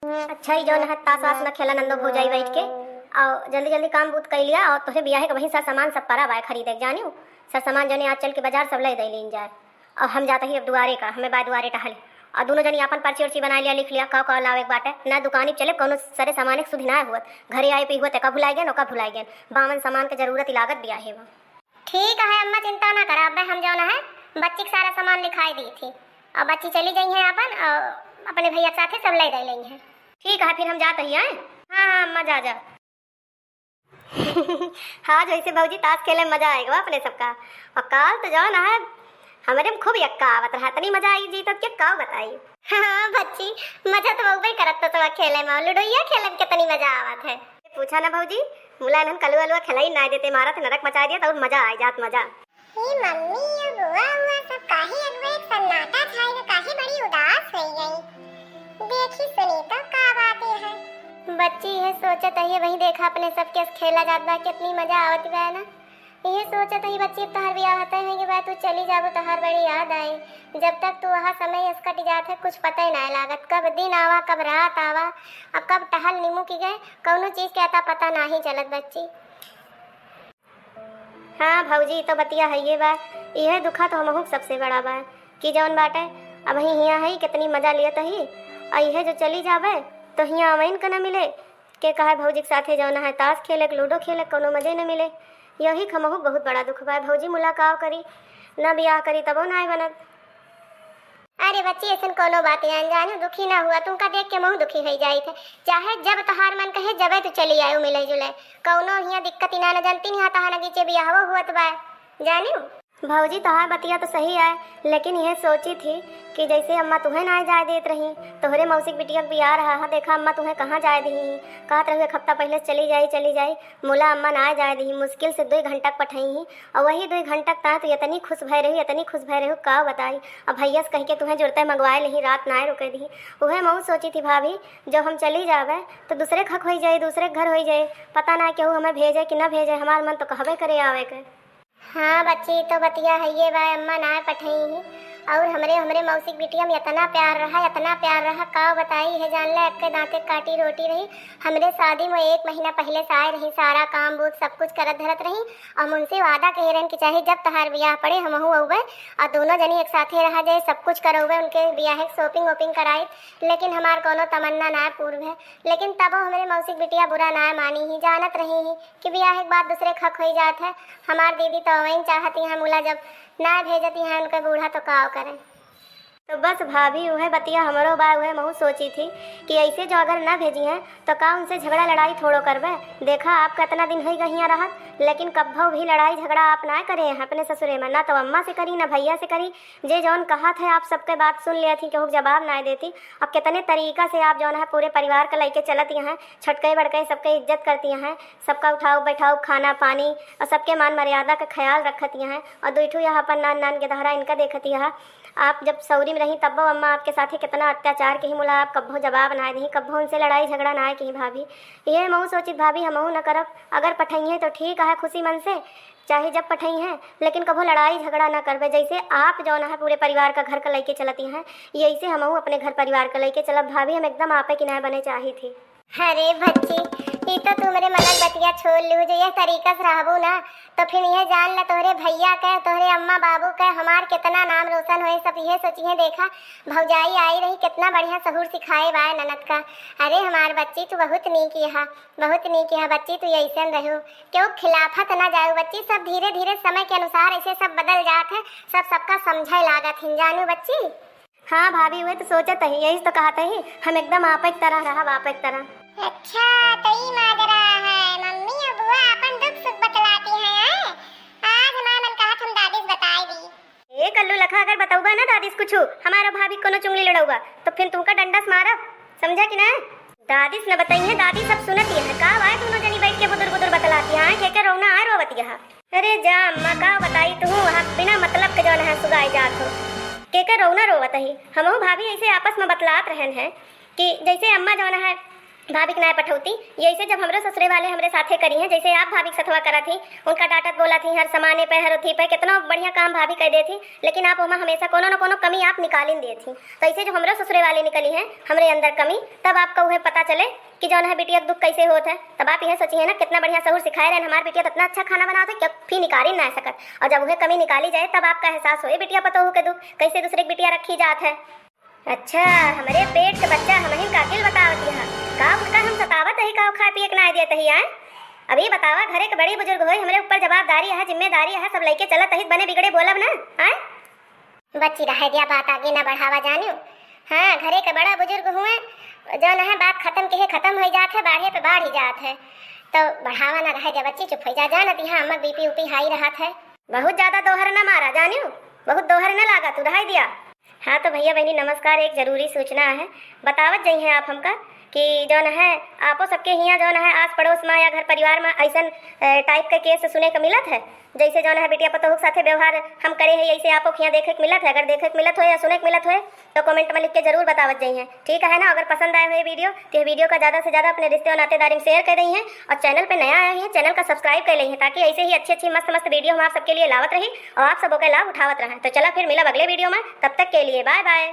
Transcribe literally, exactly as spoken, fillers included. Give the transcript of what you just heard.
अच्छा, ई जौन है ताश वाश न खेला नंदो भौजाई बैठ के, और जल्दी जल्दी काम बूत कइ लिया, और तोहरे बियाहे के वहीं सर सामान सब परा बाय खरीदे के, जानियो, सर सामान जौन आज चल के बाजार सब ले दे लीन जाए, और हम जात ही अब दुआरे का, हमें बाय दुआरे टहले, और दोनों जनी आपन पर्ची उर्ची बना लिया, लिख लिया, का का लावे के बाटे, ना दुकानी पे चले, कौनो सरे सामान एक सुधि ना हुअत, घरे आए पे हुअत, का भुलाई गए, का भुलाई गए, बावन सामान के जरूरत ही लागत बियाहे में। ठीक है अम्मा, चिंता ना करा, अब हम जौन है बच्ची के सारा सामान लिखाई दी थी, और बच्ची चली गई है अपन, और अपने भैया के साथे सब ले दे लेंगे। ठीक है, फिर हम जात ही आए। हाँ हाँ अम्मा, जा जा। हाँ, जैसे भौजी ताश खेले में मजा आएगा अपने सबका। और काल तो जौन है हमरे में खूब यक्का आवत रहा, इतनी मजा आई जीतत के का बताई। हाँ बच्ची, मजा तो बहुबे करत तो सब खेले में, लुडोइया खेले में कितनी मजा आवत है। पूछा ना भौजी, मुला इन्हन कलुआ अलुआ खेलाई ना देते, मारत नरक मचा दिया, तो मजा आ जात मजा। हे मम्मी, ये बुआ हुआ सब काहे अगुआ एक सन्नाटा छाई गए, काहे बड़ी उदास होई गई। देखी सुनी तो का बातें है। बच्ची ये सोचत है, वही देखा अपने सबके खेला जात बा, कितनी मजा आवत बा ना। ये सोचत है बच्ची, अब तोहर बियाह होते हैं कि बा तू चली जाबू, तोहर बड़ी याद आई। जब तक तू वहाँ समय अस कट जात है, कुछ पता ही ना लागत, कब दिन आवा, कब रात आवा, और कब टहल निमुक गए, कौनो चीज के अता पता नाही चलत बच्ची। हाँ भौजी, ई तो बतिया हइये बा। इहे दुखा तो हमहू के सबसे बड़ा बा कि जौन बाटे, अबहीं हियाँ हई, कितनी मजा लियत ही, और इहे जो चली जाबे तो हियाँ अवइन क न मिले। के कहे भौजी के साथे जौन है ताश खेले, लूडो खेले, कौनो मजे न मिले। यही क हमहू के बहुत बड़ा दुख बा भौजी, मुलाकाव करी, न बियाह करी तबो नाय बनत। अरे बच्ची, ऐसन कौनो बात ना, जानो दुखी ना हुआ, तुमका देख के महू दुखी होई जाई थे। चाहे जब तोहार मन कहे, जबे तू चली आयो मिले जुले, कौनो हियाँ दिक्कत ही ना, न जनती नहीं, तोहार नगीचे बियाहवो हुअत बा, जानियो। भौजी, तोहार बतिया तो सही आए, लेकिन यह सोची थी कि जैसे अम्मा तुहे ना जाए देत रही, तोहरे मौसी के बिटिया के बियाह रहा है, देखा अम्मा तुहे कहाँ जाए दी, कहत रही एक हफ्ता पहले चली जाई, चली जाई, मुला अम्मा ना जाए दी, मुश्किल से दुई घंटा के पठाई ही, और वही दुई घंटा के तहत इतनी खुश भय रही, इतनी खुश भय रही, का बताई। अब भैया से कह के तुहे जुरते मंगवाए लेही, रात नाय रुके दी। उहे महू सोची थी भाभी, जब हम चली जाबे तो दूसरे खक होई जाए, दूसरे घर होई जाए, पता ना केहू हमें भेजे कि ना भेजे, हमार मन तो कहबे करे आवे के। हाँ बच्ची, तो बतिया है ये बा, अम्मा ना पठई ही। और हमरे, हमरे मौसी के बिटिया में इतना प्यार रहा, इतना प्यार रहा, का बताई है, जान ले, अक्के दांते काटी रोटी रही। हमरे शादी में एक महीना पहले से आए रही, सारा काम बूत सब कुछ करत धरत रही। हम उनसे वादा कहे रहन कि चाहे जब तहार बियाह पड़े, हमहू अउबे, और दोनों जनी एक साथे रहा जाए, सब कुछ करउबे, उनके बियाह के shopping वोपिंग कराई। लेकिन हमार कोनो तमन्ना ना पूर्ण है। लेकिन तबो हमरे मौसी के बिटिया बुरा ना मानी ही, जानत रही ही कि बियाह के बाद दूसरे खक होई जात है। हमार दीदी तो वहीं चाहती हैं मुला, जब ना भेजती हैं उनके बूढ़ा तो का करें। तो बस भाभी, उहे बतिया हमरो बा, उहे महू सोची थी कि ऐसे जो अगर ना भेजी हैं तो का उनसे झगड़ा लड़ाई थोड़ो करबे। देखा, आप कितना दिन होई गहिया रहत, लेकिन कब्भो भी लड़ाई झगड़ा आप ना करे हैं अपने ससुरे में, ना तो अम्मा से करी, ना भैया से करी। जे जौन कहत है, आप सबके बात सुन लेती, केहू के जवाब ना देती। अब कितने तरीका से आप जौन है पूरे परिवार का लइके चलती हैं, छोटके बड़के सबके इज्जत करती हैं, सबका उठाओ बैठाओ, खाना पानी और सबके मान मर्यादा का ख्याल रखती हैं। और दुई ठू यह अपन नान नान के दहरा इनका देखती है। आप जब सौरी में रही तब्बो अम्मा आपके साथे कितना अत्याचार कही मुला, आप कब्बो जवाब ना दी, कब्बो उनसे लड़ाई झगड़ा ना कही भाभी। ये महू सोचित भाभी, हमहू न करब, अगर पठइहें तो ठीक है खुशी मन से, चाहे जब पठइहें, लेकिन कभो लड़ाई झगड़ा ना करबे। जैसे आप जौन है पूरे परिवार का घर का लइके चलती हैं, यैसे हमहू अपने घर परिवार का लइके चलब भाभी, हम एकदम आपे किनारे बने चाही थी। अरे बच्ची, ई तो तू हमरे मनक बतिया छोड़ लू, जो यह तरीका से रहबू ना, तो फिर यह जान ले तोहरे भैया के, तोहरे अम्मा बाबू के, हमार कितना नाम रोशन होए, सब यह सोचिए। देखा, भौजाई आई रही, कितना बढ़िया सहूर सिखाए बा ननद का। अरे हमार बच्ची, तू बहुत नीक यहा, बहुत नीक यहा बच्ची, तू ऐसन रहू, केहू खिलाफत ना जाऊ बच्ची। सब धीरे धीरे समय के अनुसार ऐसे सब बदल जात है, सब सबका समझे लागत हिन, जानू बच्ची। हाँ भाभी, उहे तो सोचत ही, यही तो कहत ही, हम एकदम आपक तरह रहब, आपक तरह। अच्छा, तो ई माजरा है, मम्मी और बुआ अपन दुख सुख बतलाती हैं, हैं? आज हमार मन कहत हम दादी से बताई दी। ए कल्लू लखा, अगर बतौबा ना दादी से कुछ, हमारा भाभी कोनो चुंगली लड़ौबा, तो फिर तुमका डंडा से मारब, समझा कि ना? दादी से न बताई है, दादी सब सुनत ही है। का वाय दोनों जनी बैठ के बुदुर बुदुर बतलाती हैं, के के रोना आए रोवत यहाँ। अरे जा अम्मा, का बताई तू, वहाँ बिना मतलब के जौन है सुगाई जात हो। के के रोना रोवत ही। हमहू भाभी ऐसे आपस में बतलात रहन है कि जैसे अम्मा जौन है भाभी के नाय पठौती, यैसे जब हमरो ससुरे वाले हमरे साथे करी हैं, जैसे आप भाभी के सथवा करत ही, उनका डांटत बोलत ही, हर सामाने पे, हर उथी पे, कितना बढ़िया काम भाभी कह देत ही, लेकिन आप ओमा हमेशा कोनो न कोनो कमी आप निकालिन देत ही। तो ऐसे जो हमरो ससुरे वाले निकली हैं, हमरे अंदर कमी, तब आपका उहे पता चले कि जौन है बिटिया के दुख कैसे होत है। तब आप यह सोचिए ना, कितना बढ़िया सहूर सिखाए रहे हमार बिटिया, तो इतना अच्छा खाना बनावत है, क्या फी निकाली ना सकत। और जब उहे कमी निकाली जाए, तब आपका एहसास होए बिटिया पतोहू के दुख, कैसे दूसरे के बिटिया रखी जात है। अच्छा, हमरे पेट के बच्चा हमहिन कातिल बतावत यहाँ। का उनका हम सतावत ही, का खाए पिए के ना देत ही, आए? अभी बतावा, घरे के बड़ी बुजुर्ग होई, हमरे ऊपर जवाबदारी है, जिम्मेदारी है, सब लइके चलत ही, बने बिगड़े बोलब ना, आए? बच्ची, रहे दिया, बात आगे ना बढ़ावा, जानियो। हाँ, घरे के बड़ा बुजुर्ग हुए, जौन है बात खत्म के है, खत्म हो जात है, बाढ़े पे बाढ़ ही जात है, तो बढ़ावा ना, रहे दिया बच्ची, चुप हो जा, जानत यहाँ अम्मा के बीपी उपी हाई रहत है। बहुत ज्यादा दोहर ना मारा, जानियो, बहुत दोहर ना लागा तू, रहे दिया। हाँ तो भैया बहनी नमस्कार, एक जरूरी सूचना है, बतावत जइहें आप हमका कि जौन है आपो सबके हियाँ जौन है आस पड़ोस में या घर परिवार में ऐसन, अ, टाइप के केस सुने के मिलत है, जैसे जौन है बिटिया पतोहू के साथे व्यवहार हम करे है, ऐसे आपो के हियाँ देखे के मिलत है। अगर देखे के मिलत होए या सुने के मिलत होए तो कमेंट में लिख के जरूर बतावत जइहें, ठीक है ना। अगर पसंद आए हुए वीडियो तो ये वीडियो का ज़्यादा से ज़्यादा अपने रिश्ते और नातेदारी में शेयर कर दइहें और चैनल पे नया आए हैं, चैनल का सब्सक्राइब कर लेइहें, ताकि ऐसे ही अच्छी अच्छी मस्त मस्त वीडियो हम आप सबके लिए लावत रही और आप सब ओके लाभ उठावत रहें। तो चला फिर मिलब अगले वीडियो में, तब तक के लिए बाय बाय।